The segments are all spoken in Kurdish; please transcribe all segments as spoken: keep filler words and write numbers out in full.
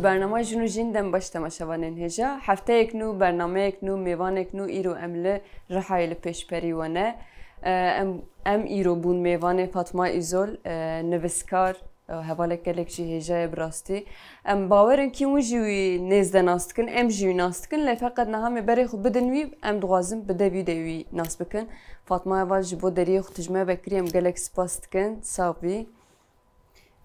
Bernama Jin û Jîn dem baş temaşevanên hêja. Hefteyek nû, bernameyek nû, mêvanek nû îro em li Rihayê li pêşberî we ne. E, em, em îro bûn mêvanê Fatma Îzol, e, nivîskar, e, hevalek gelek jî hêja ye bi rastî. Em bawer in kî hûn jî wî nêzde nas dikin, em jî wî nas dikin, lê feqet niha em ê berê xwe bidin wî, em dixwazin bi devî de wî nas bikin. Fatma heval ji bo deriyê xwe tu ji me ve kirî, em gelek spas dikin. Sax bî.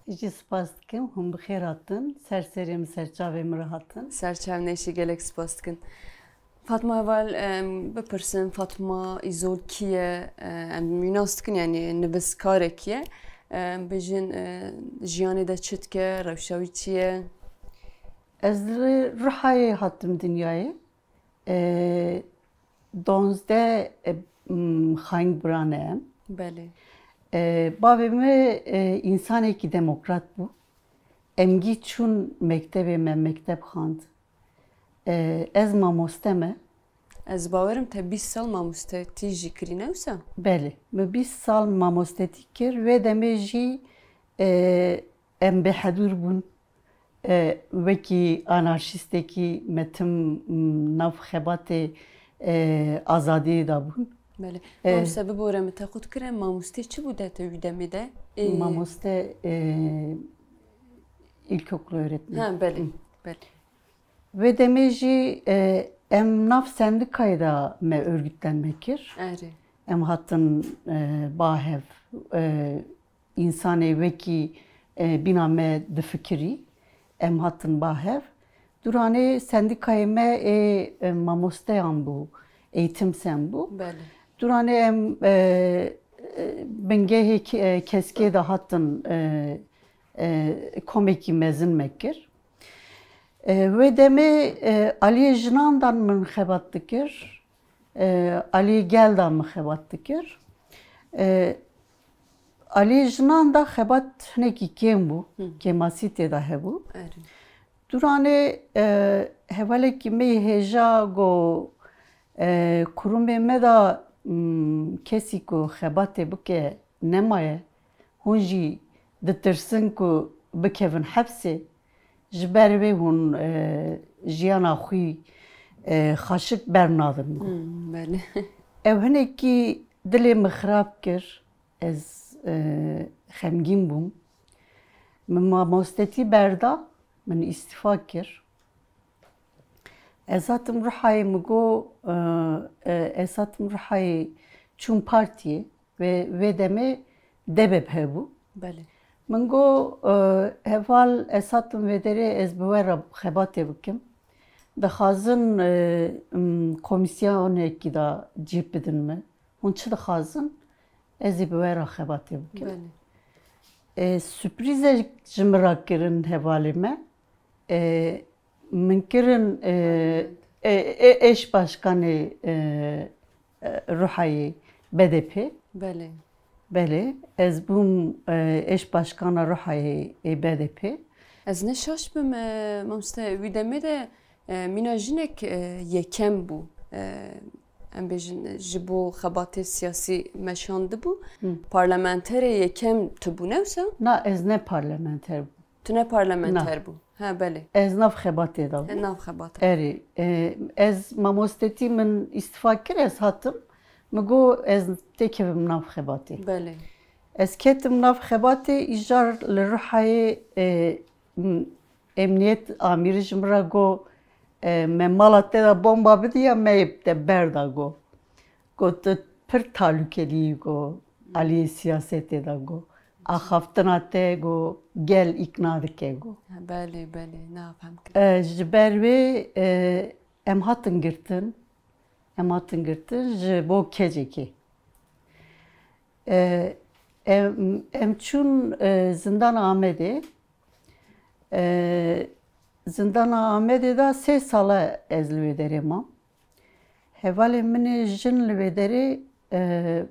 Ez jî spas dikim, hûn bi xêr hatin, ser serê min, ser çavê min re hatin. Ser çav neşî, gelek spas dikin. Fatma heval, em, bipirsin, Fatma Îzol kî ye? E, em wî nas dikin, yanî nivîskarek ye. Em, bêjin, e, jiyanê de çi dike, rewşa wî çi ye? Ez li Rihayê hatim dinyayê. E, donzdeh, e, m, xayîn bira ne em. Belê. E, bavê me, e, însanekî demokrat bû. Em gî çûn mektebê, me mekteb xwend. E, ez mamoste me. Ez bawerim te bîst sal mamostetî jî kirî, ne wisa? Belê. Min bîst sal mamostetî kir. Wê demê jî, e, em bêhedûr bûn. E, wekî anarşîstekî me tim, m, nav xebatê, e, azadiyê de bûn. Belê. E, Mamoste, bibore min, te xwe dikire, mamostê çi bû de te wî demê de? E, Mamoste, e, ilkokul öğretmeni. Ha, belê, Hı. belê. Vê demê jî, e, em nav sendikayê de me örgütlenme kir. Erê. Em hatin, e, ba hev, e, însanê wekî, e, bîna me difikirî. Em hatin ba hev. Duranê sendîkayê me ê, e, mamosteyan bû, eğitim sen bû. Belê. Duranê em, e, e, bingehê ke-, e, keskê de hatin, e, e, komekî mezin me kir. E, wê demê, e, aliyê jinan dan min xebat dikir. E, aliyê gel da min xebat dikir. E, aliyê jinan da xebat hinekî kêm bû, Hı. kêmasî tê de hebû. Erê. Duranê, e, hevalekî me yê hêja got, e, kurumê me de, m, kesî ku xebatê bike nemaye, hûn jî ditirsin ku bikevin hepsê, ji ber vê hûn, e, jiyana xwe, e, xaşik bernadin. Hmm, belê. Ew hinekî dilê min xirab kir, ez, e, xemgîn bûm. Min mamostetî berda, min îstifa kir. Ez hatim Rihayê, min got, e, e, ez hatim Rihayê, çûm partiyê. Vê, vê demê D B P hebû. Belê. Min got, e, heval, ez hatim vê derê, ez bi we re xebatê bikim. Dixwazin, e, m, komîsyonekî de cih bidin min. Hûn çi dixwazin? Ez ê bi we re xebatê bikim. Belê. E, sürprîzek ji min re kirin hevalê me. E, min kirin, e, e, e, eş başkanê, e, e, Ruhayê B D P. Belê. Belê, ez bûm, e, eş başkana Ruhayê, e, B D P. Ez ne şaş bim, e, mamoste, wî demê de, e, mîna jinek, e, yekem bû. E, em bêjin, ji bo xebatê siyasî meşandibû. Hı. Parlamenterê yekem tu bû, ne wisa? Na, ez ne parlamenter bûm. Tu ne parlamenter Na. bû. Ha, belê. Ez nav xebatê de bûm. He, nav xebata. Erê, e, ez mamostetî min îstifa kir, ez hatim. Min got, ez têkevim nav xebatê. Belê. Ez ketim nav xebatê, îcar li Rihayê, e, m, emniyet amîrî ji min re got, e, me mala te de bomba bidî ya me yê te berda, got. Got, tu pir talûkelî yî, got, aliyê siyasetê de, got. Axaftina te, got, gel îkna dike, got. Ha, belê, belê, na, fem kir. E, ji ber wê, e, em hatin girtin. Em hatin girtin ji bo kecekê. E, em, em çûn, e, zindana Amedê. E, zindana Amedê de sê sala ez li wê derê mam. Hevalên min ê jin li wê derê, e,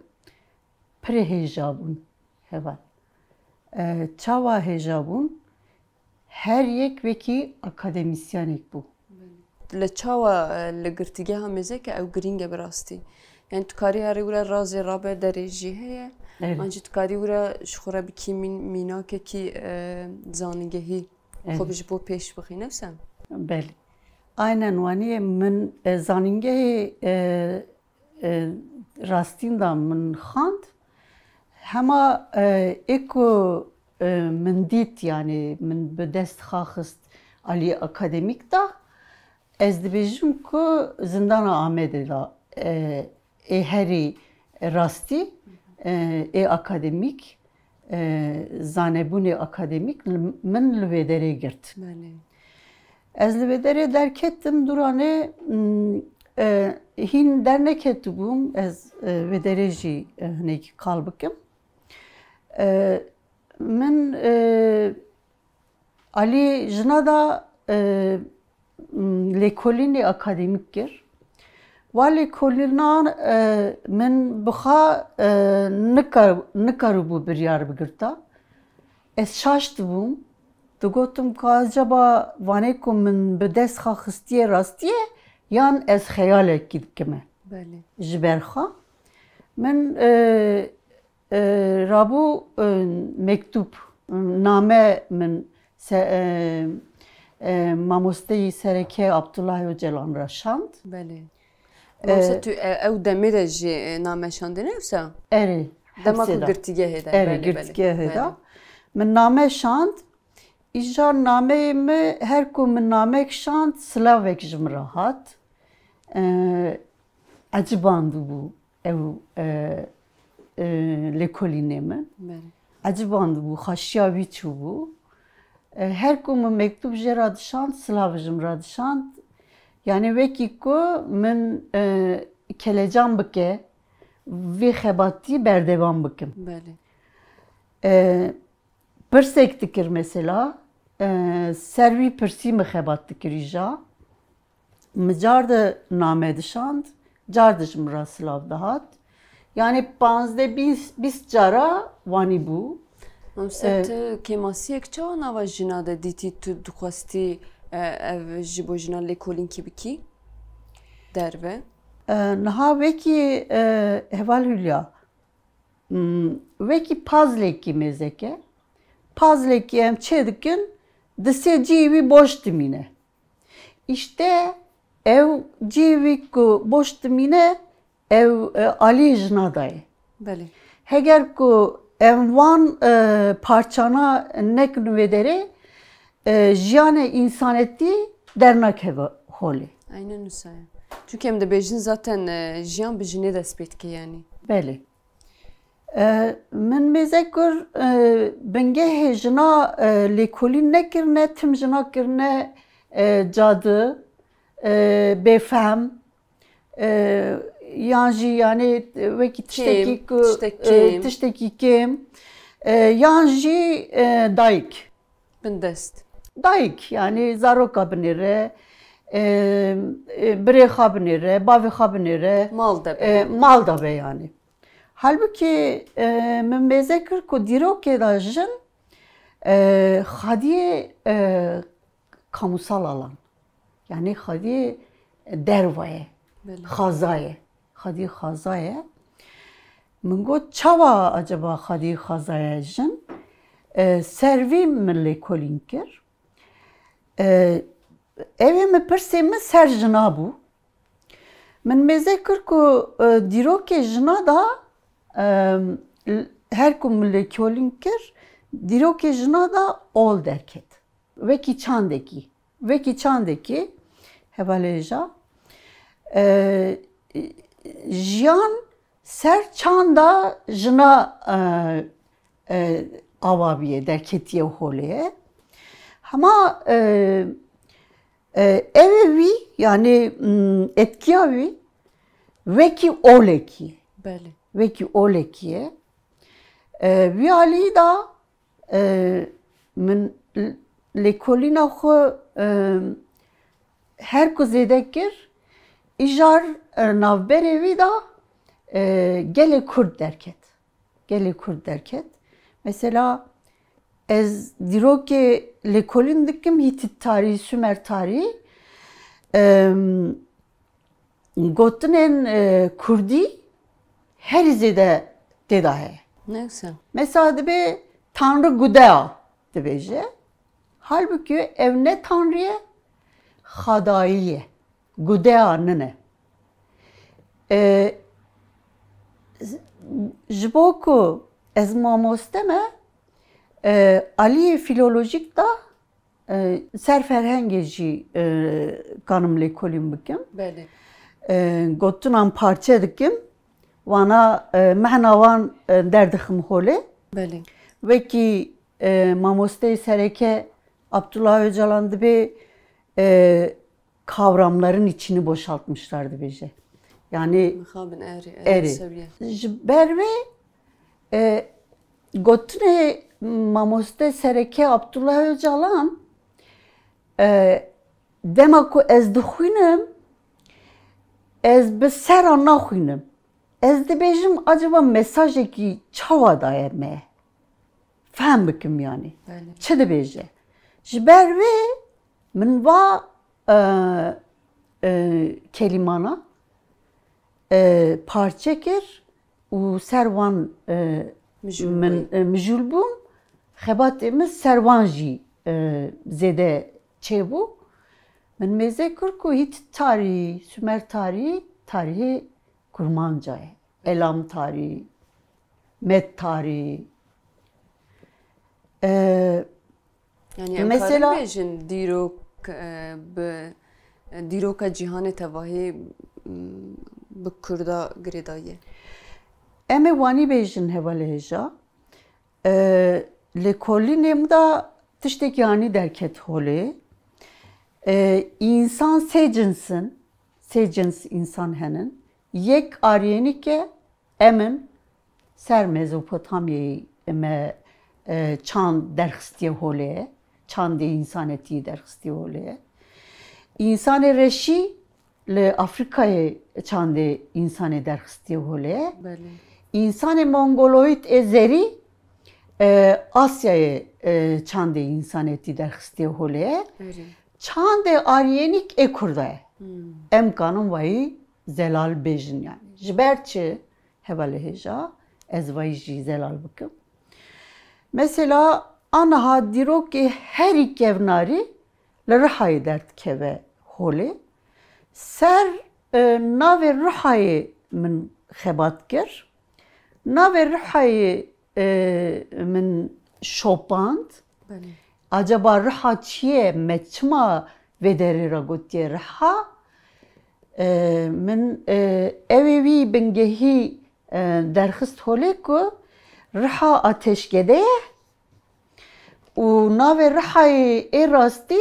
pirê hêja bûn, heval. E, çawa hêja bûn? Her yek wekî akademîsyenek bû. Li çawa, e, li girtîgeha mêze ke ew girîng e bi rastî? Yani tu karî herî wira razê rabe derê jî heye. Evet. An jî tu karî wira ji xwe re bikî mîn-, mînakekî, e, zanîngehî. Evet. Xwe ji bo pêş bixî, ne wisa? Belê. Aynen waniyê min, e, zanîngehê, e, e, rastîn da min xwend. Hema, e, ê ku, e, min dît, yanî min bi dest xwe xist alî akademîk da, ez dibêjim ku Zindana Amedê da, e, ê herî rastî, e, ê akademîk, e, zanebûnê akademîk li, min li wê derê girt. Belê. Ez li wê derê derketim, dûranê, m, e, hîn derneketibûm, ez, e, wê derê jî, e, hinekî qal bikim. E, min, e, alî jina da, e, m, lêkolînê akademîk kir. Wa lêkolînan, e, min bi xwe, e, nikar-, nikaribû biryar bigirta. Ez şaş dibûm. Digotim ku acaba vanê ku min bi dest xwe xistiye rastiye yan ez xeyalekî dikime. Belê. Ji ber xwe. Min, e, e, rabû, e, mektûb, name min se-, e, e, mamosteyî sereke Abdullah Ocalan ra şand. Belê. E, Mamoste tu, e, ew demê de jî, e, name şandine wisa? Erê, Dema ku hepsê de. Girtîgehê de. Erê, belê, belê, girtîgehê de. Belê. Min name şand. Îcar nameyê min, her ku min namek şand, silavek ji min re hat. E, ecibandibû ew, e, e, lêkolînê min. Belê. Ecibandibû, xaşiya wî çûbû. E, her ku min mektûb jê re dişand, silav ji min re dişand. Yanî wekî ku min, e, kelecan bike, vê xebatî berdewam bikim. Belê. E, Pirsek dikir mesela, e, ser wî pirsî min xebat dikir îja. Min car di name dişand, car di ji min re silav dihat. Yanî panzdeh bîst, bîst cara wanî bû. Mamoste, e, tu kêmasiyek çawa nava jina de dîtî, tu dixwestî, e, ev ji bo jina lêkolînkî bikî? Derve? E, niha wekî, e, heval Hülya, Hmm, wekî pazlekî mêzeke. Pazlekî em çê dikin, di sê cihê wî boş dimîne. Îşte ew cihê wî ku boş dimîne, ew, e, alî jina dayê. Belê. Heger ku em van, e, parçana nekin wê derê, e, jiyanê însanetî dernakeve holê. Aynen wisa ye. Çünkü em dibêjin zaten, e, jiyan bi jinê dest pê dike yanî. Belê. E, min mêze kir, e, bingehê jina, e, lêkolîn nekirine, tim jina kirine, e, cadi, e, bêfehm, e, yan jî yanî wekî tiştekî Kêm, ku, tiştek e, kêm. Tiştekî kêm, e, yan jî, e, dayik. Bindest. Dayik, yanî zaroka binêre, e, e, birê xwe binêre, bavê xwe binêre. Mal de be. E, mal de be yanî. Halbûkî, e, min mêze kir ku dîrokê de jin, e, xwediyê, e, kamusal alan. Yanî xwediyê derva ye, Belê. Xaza ye. Xwediyê xaza ye. Min got, çawa acaba xwediyê xaza ye jin? E, ser vî min lêkolîn kir. E, ew ê min pirsê min ser jina bû. Min mêze kir ku, e, dîrokê jina da, e, her ku min lêkolîn kir, dîrokê jina da ol derket. Wekî çandekî. Wekî çandekî, hevalê hêja, e, jiyan ser çanda jina, e, e, ava bûye, derketiye holê. Hema, e, e, evê wî, yanî, m, etkiya wî wekî olekî. Belê. Wekî olekî ye. E, wî alî da, e, min l-, lêkolîna xwe, e, her ku zêde kir, îjar, e, navberê wî da, e, gelê Kurd derket. Gelê Kurd derket. Mesela, ez dîrokê lêkolîn dikim, Hîtît tarî, Sumer tarî, em, gotinên, e, Kurdî herî zêde tê de heye. Ne wisa? Mesela dibê Tanrı Gudea dibêje. Halbuki ev ne Tanrî ye, xadayî ye, gudeya nine. E, ji bo ku ez mamoste me, e, aliyê filolojîk da, e, ser ferhengê jî, e, kanim lêkolîn bikim. Belê. E, gotinan parçe dikim, wana, e, mehna wan, e, derdixim holê. Belê. Wekî, e, mamosteyê sereke Abdullah Öcalan dibê, e, kavramların içini boşaltmışlar dibêje. Yani Mixabin erê, erê. Erê. Seviye. Ji ber vê, e, gotinê mamoste sereke Abdullah Öcalan, e, dema ku ez dixwînim, ez bi sera naxwînim. Ez dibêjim, acaba mesajekî çawa daye me? Fehm bikim yani. Belê. Çi dibêje? Ji ber vê min va, e, e, kelîmana, e, parçe kir û ser wan, e, Mijûl min, bû. E, mijûl bûm. Xebatê min ser wan jî, e, zêde çêbû. Min mêze kir ku Hît tarî, Sumer tarî, tarîhê Kurmanca ye. Elam tarî, Med tarî. E, Yani em mesela karin bêjin dîrok, e, bi, e, dîroka cîhanê tevahî, m, bi Kurda girêdayî ye. Em ê wanî bêjin hevalê hêja. E, lêkolînê min da tiştekî anî derket holê. E, însan sê cins in, sê cins însan henin. Yek Aryenîk e, em in, ser Mezopotamyayê me, e, çand derxistiye holê, çandê însanetî derxistiye holê. Însanê reşî li Afrîkayê çandê însanê derxistiye holê. Belê. Însanê mongoloîd ê zerî, e, Asyayê, e, çandê însanetî derxistiye holê. Erê. Çandê Aryenîk ê Kurda ye. Hmm. Em kanin wayî zelal bêjin yani. Ji ber çi? Hevalê hêja, ez vayî jî zelal bikim. Mesela, aniha dîrokê herî kevnarî li Rihayê derdikeve holê. Ser, e, navê Rihayê min xebat kir. Navê Rihayê, e, min şopand. Belê. Acaba Riha çi ye? Me çima vê derê re gotiye Riha? E, min, e, ew ê wî bingehî, e, derxist holê ku Riha ateşkede ye û navê Rihayê ê rastî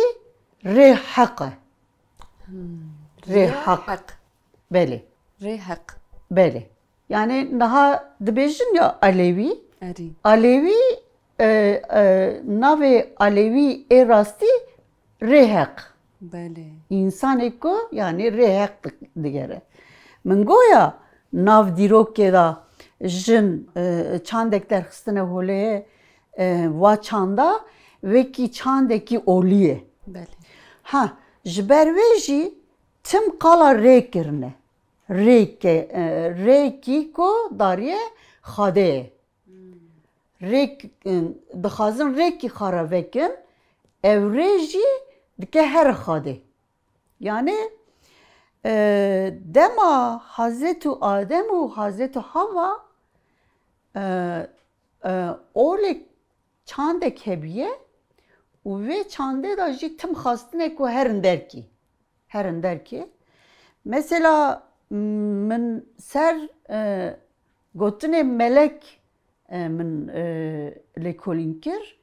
Rê Heq e. Hmm. Rê Rê Heq. Heq. Belê. Rê Heq. Belê. Yani niha dibêjin ya Alewî. Erî. Alewî, e, e, navê Alewî ê rastî Rê Heq. Belê. Însanê ku yani Rê Heq di-, digere. Min goya nav dîrokê de jin, e, çandek derxistine holê, e, va çanda wekî çandekî olî ye. Belê. Ha, ji ber wê jî tim qala rê kirine. Rêke, e, rêkî ku dariye xadê ye. Hmm. Rêk, e, dixwazin rêkî xwe re vekin, ev rê jî dike here xadê. Yani, e, dema Hazretu Adem û Hazretu Hawa, e, e, olê çandek hebiye û vê çandê de jî tim xwastine ku herin derkî. Herin derkî. Mesela, m-, min ser, e, gotinê melek, e, min, e, lêkolîn kir.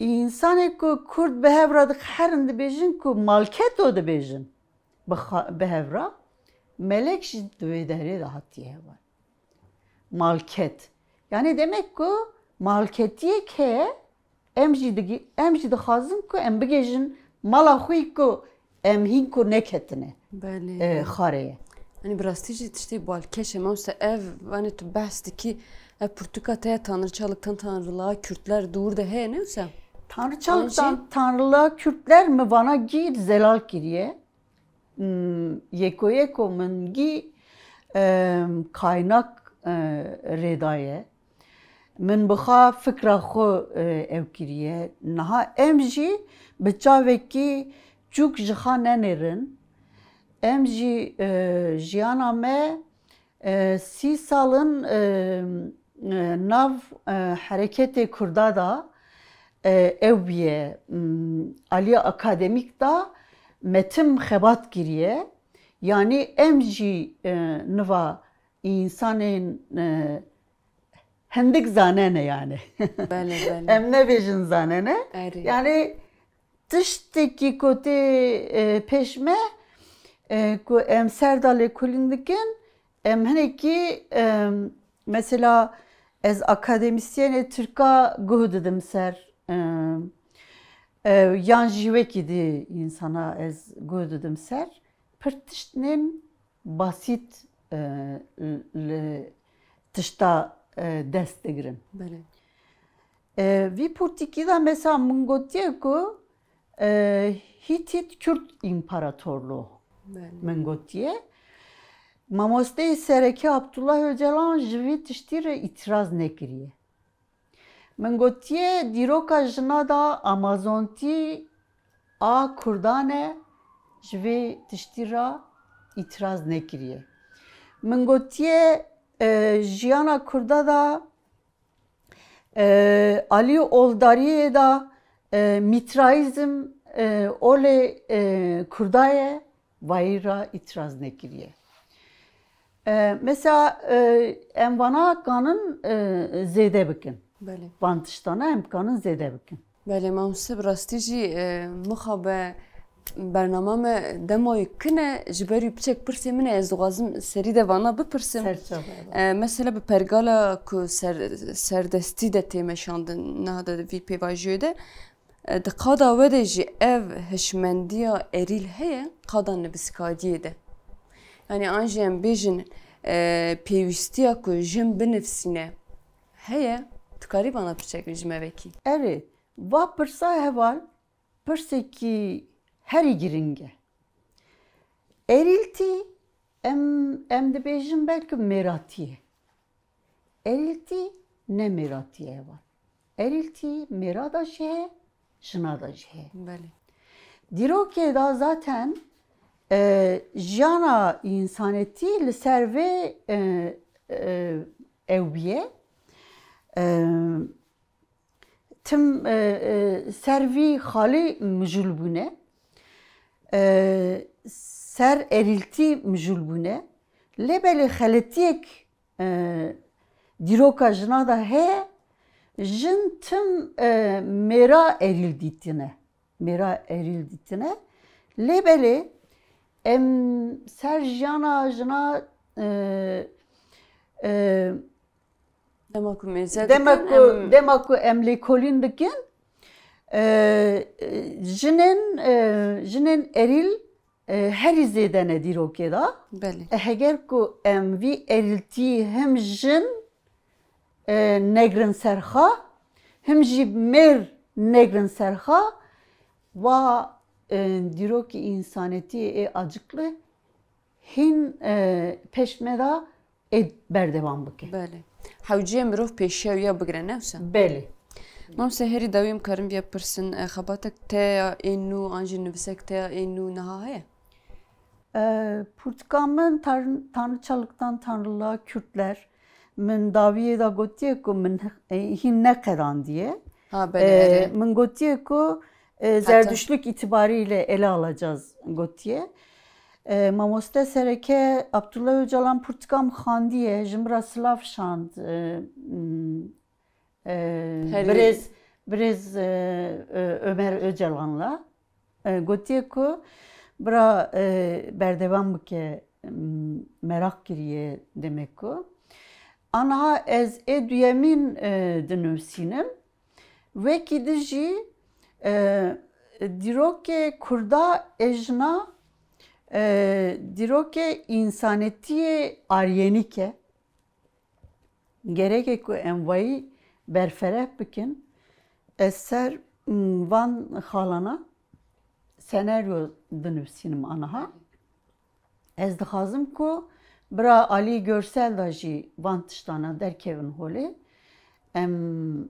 Însanê ku kurd bi hev re diherin dibêjin ku malketo dibêjin. Bi xa-, bi hev re. Melek jî di vê derê de hatiye heval. Malket. Yani demek ku malketiyek heye, em jî digi-, em jî dixwazin ku em bigihêjin mala xwe ku em hîn ku neketine, Belê. E, xarê ye. Hani bi rastî jî tiştê balkêş e. Mamoste ev, hani tu behs dikî, ev pirtûka te ya Tanrıçalıktan Tanrılığa Kürtler di wir de heye, ne wisa? Tanrıçalıktan Tanrılığa Kürtler mi vana gî zelal kiriye. Hmm, yeko yeko min gî, em, kaynak, e, rê daye. Min bi xwe fikra xwe, e, ew kiriye. Niha em jî bi çavekî çûk ji xwe nenêrin. Em jî, e, jiyana me, e, sî sal in, e, e, nav, e, hereketê Kurda da, e, ew bûye, m, alî akademîk da me tim xebat kiriye. Yanî em jî, e, niva însanên, e, hindik zanene yani. Belê, belê. Em nebêjin zanene. Erê. Yani tiştekî ku tê, e, pêş me, e, ku em ser da lêkolîn dikin, em hinekî, e, mesela ez akademisyenê Tirka guh didim ser, e, e, yan jî wekî di însana ez guh didim ser, pir tiştnên basît, e, li tişta, e, dest digirin. Belê. E, vî pûrtikî de mesela min gotiye ku, e, Hîtît Kürt İmparatorluğu Belê. Min gotiye. Mamosteyê sereke Abdullah Öcalan ji vî tiştî re îtiraz nekiriye. Min gotiye, dîroka jina da Amazontî a Kurdan e, ji vê tiştî re îtiraz nekiriye. Min gotiye, e, jiyana Kurda da, e, alî oldariyê da, e, mîtraîzm, e, olê, e, Kurda ye, vayî re îtiraz nekiriye. E, mesela, e, em vana kanin, e, zêde bikin. Belê. Van tiştana em kanin zêde bikin. Belê, mamoste, bi rastî jî, e, mixabe bernama me dema wê kin e, ji ber wî piçek pirsê min e, ez dixwazim serî de vana bipirsim. Serçave. E, mesela bi pergala ku ser, serdestî de tê meşandin, niha de vî pêvajoyê de, e, di qada we de jî ev hişmendiya erîl heye, qada nivîskariyê de. Yani an jî em bêjin, e, pêwîstiya ku jin binivîsîne heye, tu karî vana piçek ji me vekî. Erê, va pirsa heval, pirsekî herî giring e. Erîltî em, em dibêjin belkim mêratî ye. Erîltî ne mêratî ye heval. Erîltî mêra da jî heye, jina da jî heye. Belê. Dîrokê da zaten, e, jiyana însanetî li ser vê, e, e, ew bûye. E, tim, e, e, ser vî xalî mijûl bûne. E, ser erîltî mijûl bûne. Lê belê xeletiyek, e, dîroka jina da heye, jin tim, e, mêra erîl dîtine. Mêra erîl dîtine. Lê belê em ser jiyana jina, e, e, Dema ku mêze dema dikin, ku, em dema ku em lêkolîn dikin, e, e, jinên, e, jinên erîl, e, herî zêde ne dîrokê de. Belê. E, heger ku em vî erîltî him jin, e, negrin ser xwe, him jî mêr negrin ser xwe, va, e, dîrokî însanetiyê ê acikli hîn, e, pêş me de ê berdewam bike. Belê. Hewceyê mirov pêşiya wî ya bigire, ne wisa? Belê. Mamse, herî dawî em karin viya pirsin, e, xebatek te ya ê nû an jî nivîsek te ya ê nû niha heye? E, purtika min Tan-, Tanrıçalıktan Tanrılığa Kürtler. Min dawiyê de gotiye ku min, e, hîn neqedandiye. Ha, belê, E, erê. Min gotiye ku, e, Heta. Zerdüştlük itibariyle ele alacağız gotiye. E, mamoste sereke Abdullah Öcalan purtika min xandiye, ji min re silav şand, e, m, e, Herî. Birêz, birêz, e, e, Ömer Öcalan'la. E, gotiye ku bira, e, berdewam bike, m, meraq kiriye demek ku. Aniha ez ê duyemîn, e, dinivîsînim. Wekî di jî, e, dîrokê Kurda ê jina, e, dîrokê însanetiyê aryenîk e. Gereke ku em vayî berfereh bikin, ez ser, m, van xalana senaryo dinivîsînim aniha. Ez dixwazim ku bira Alî Görsel da jî van tiştana derkevin holê. Em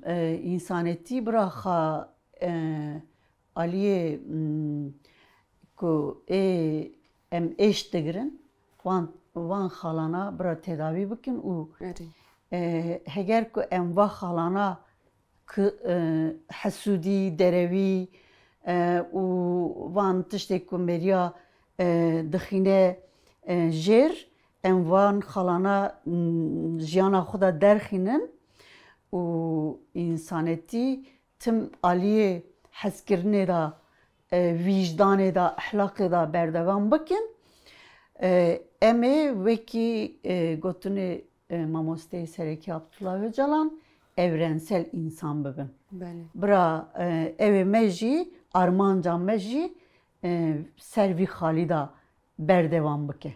e, însanetî biraxa e, aliyê m, ku ê em êş digirin, wan, wan xalana bira tedawî bikin û Erê. e, heger ku em va xalana ki e, hesûdî, derewî e, û van tiştê ku meriya e, dixîne e, jêr, em van xalana m, jiyana xwe de derxînin û însanetî tim aliyê hezkirinê de, e, wîjdanê de, ehlaqê de berdewam bikin. E, em ê wekî e, gotinê e, mamosteyê serekî Abdullah Öcalan evrensel însan bibin. Belê. Bira e, ew ê me jî, armanca me jî e, ser vî xalî de berdewam bike.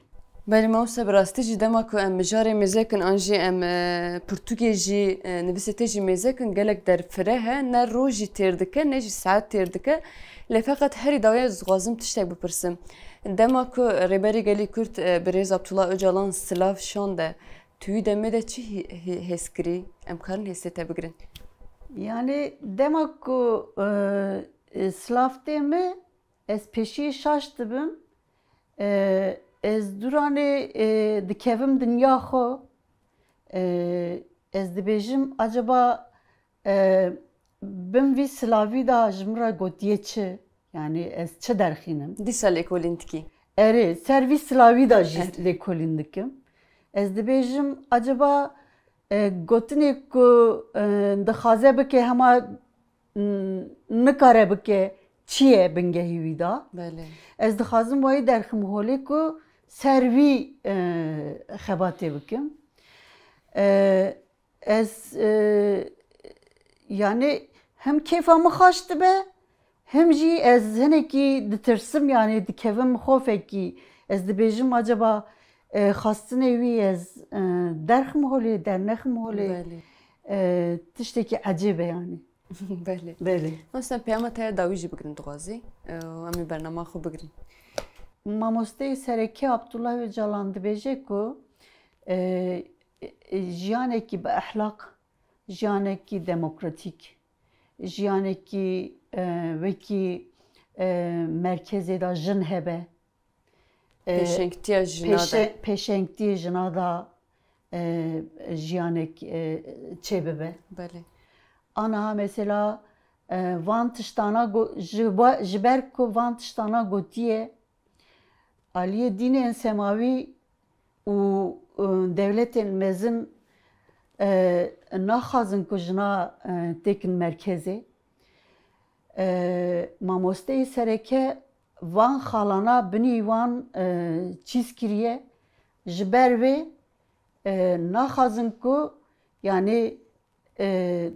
Belê mamoste, bi rastî jî dema ku em mijarê mêze kin an jî em e, pirtûkê jî e, nivîsê tê jî mêze kin, gelek derfire he, ne roj jî têr dike ne jî saet têr dike. Lê feqet herî dawiya ez dixwazim tiştek bipirsim. Dema ku Rêberê Gelî Kurd e, birêz Abdullah Öcalan silav şande, tu wî demê de çi hê- hê- hêz kirî? Em karin hêsê te bigirin? Yani dema ku e, e, silav tê min, ez pêşiyê şaş dibim. E, ez dûranê e, dikevim dinya xwe. E, ez dibêjim, acaba e, bin vî silavî de ji min re gotiye çi? Yani ez çi derxînim? Dîsa lêkolîn dikî? Erê, ser vî silavî de jî Erê. lêkolîn dikim. Ez dibêjim, acaba e, gotinê ku e, dixwaze bike hema n- nikare bike, çi ye bingehî wî de? Belê. Ez dixwazim wayî derxim holê ku ser wî e, xebatê bikim. E, ez e, yani hem kêfa min xaş dibe, hem jî ez hinekî ditirsim, yani dikevim xofekî. Ez dibêjim, acaba e, xastinê wî ez e, derxim holê, dernexim holê? Belê. E, tiştekî ecêb e yani. Belê. Belê. Mamoste, peyama te ya dawî jî bigirin dixwazî. E, û em ê bernama xwe bigirin. Mamosteyê sereke Abdullah Öcalan dibêje ku e, e, jiyanekî bi ehlaq, jiyanekî demokratîk, jiyanekî e, wekî e, merkezê de jin hebe, e, Pêşengtiya jina de. pêşe- pêşengtiyê jina de e, jiyanek e, çêbibe. Belê. Aniha mesela e, van tiştana go- ji, ba- ji ber ku van tiştana gotiye, aliyê dînên semawî û e, dewletên mezin e, naxwazin ku jina e, têkin merkezê. E, mamosteyê sereke van xalana binî wan e, çîz kiriye. Ji ber vê e, naxwazin ku yani e,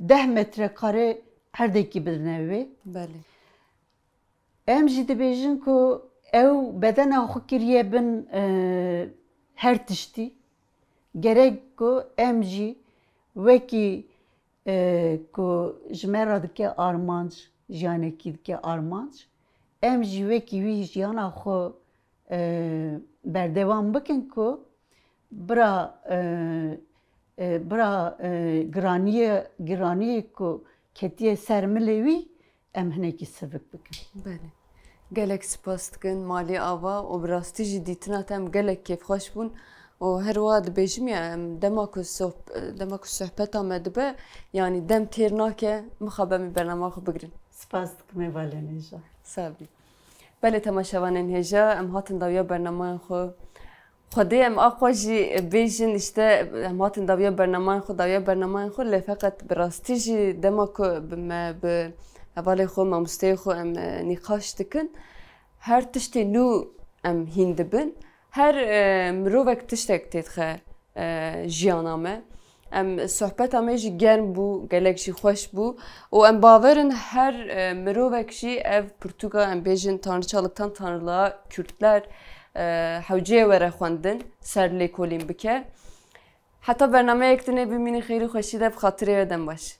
deh metre kare erdekî bidine wê. Belê. Em jî dibêjin ku ew bedena xwe kiriye bin e, her tiştî. Gerek ku em jî wekî e, ku ji me re dike armanc, jiyanekî dike armanc, em jî wekî wî jiyana xwe e, berdewam bikin ku bira e, e, bira e, giraniyê, giraniyê ku ketiye ser milê wî, em hinekî sivik bikin. Belê. Gelek spas dikin malî ava û bi rastî jî dîtina te em gelek kêfxweş bûn û her wiha dibêjim ya em dema ku sohb- dema ku sohbeta me dibe, yanî dem têr nake, mixabin em ê bernama xwe bigirin. Spas dikim ê valên hêja. Sabî. Belê temaşevanên hêja, em hatin dawiya bernamayan xwe. Xwedê em aqwa jî bêjin, işte em hatin dawiya bernamayên xwe, dawiya bernamayên xwe, lê feqet bi rastî jî dema ku bi me, bi hevalê xwe, mamosteyê xwe em e, nîqaş dikin, her tiştê nû em hîn dibin. Her e, mirovek tiştek têdixe e, jiyana me. Em sohbeta me jî germ bû, gelek jî xweş bû û em bawer in her e, mirovek jî ev pirtûka, em bêjin Tanrıçalıktan Tanrılığa Kürtler e, hewceyê were xwendin, ser lêkolîn bike. Heta bernameyek dinê bimînin xêr û xweşî de, bi xatirê we dem baş.